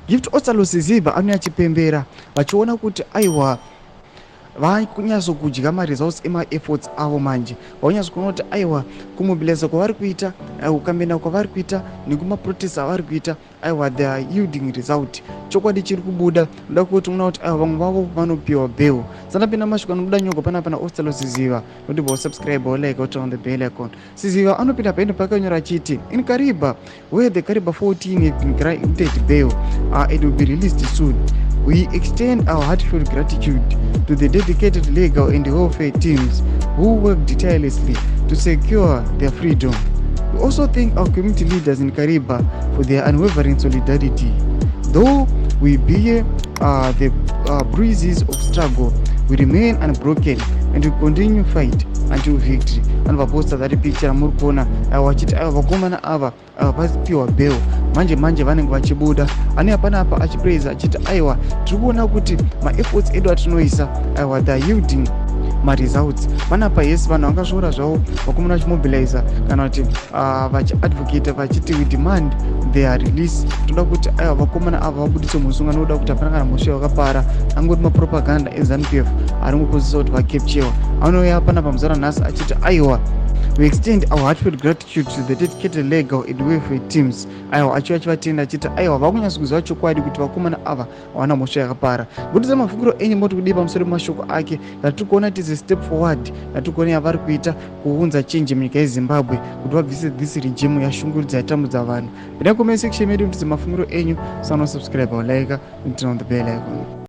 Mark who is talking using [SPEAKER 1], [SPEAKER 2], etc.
[SPEAKER 1] Gift Ostallos Siziba anouya achipembera vachiona kuti aiwa, vakunyatsokudya maresults emaefforts avo. Manje vaunyatso kuona kuti aiwa, kumobiliza kwavari kuita, kucampaigna kwavari kuita nekumaprotest avari kuita, aiwa, they are yielding result. Chokwadi chiri kubuda. Noda kuti unoona kuti aiwa, vamwe vavo vanopiwa bail. Sandapinda mashoko anobuda nyoko panapa naOstallos Siziba, nokuti bosubscribe, olike, oturn on the bell icon. Siziba anopinda paino pakanyora achiti, "In Kariba, where the Kariba 14 have been granted bail and will be released soon, we extend our heartfelt gratitude to the dedicated legal and welfare teams who worked tirelessly to secure their freedom. We also thank our community leaders in Kariba for their unwavering solidarity. Though we bear the bruises of struggle, we remain unbroken and we continue fight until victory." Vanobva that picture ramuri kuona, aiwa, vachiti aiwa, vakomana ava vapiwa bail, manje manje vanenge vachibuda. Anouya panapa achipraisa achiti aiwa, tiri kuona kuti maefforts edu atinoisa, aiwa, they are yielding maresults panapa. Yes, vanhu vangasvoora zvavo vakomana vachimobiliza kana kuti vachiadvocate vachiti, "We demand their release." Toda kuti aiwa, vakomana ava vabudiswe musunga nokuda kuti hapana kana mhosva yakapara, angori mapropaganda eZANU PF ari ngokonzesa kuti vacapturewa. Anouya panapa muzara nhasi achiti aiwa, "We extend our heartfelt gratitude to the dedicated legal and welfare teams." Aiwa, achiva achivatenda achiti aiwa, vakunyatso kuziva chokwadi kuti vakomana ava havana mhosva yakapara. Budisa mafungiro enyu, moti kudii pamusoro pemashoko ake yatiri kuona? Tizi step forward yatiri kuona yavari kuita kuunza change munyika yeZimbabwe kuti vabvise this regime yashungurudza, yatambudza vanhu. Pinda comment section medu, mutize mafungiro enyu. Sanosubscribe, like, turn on the bell icon.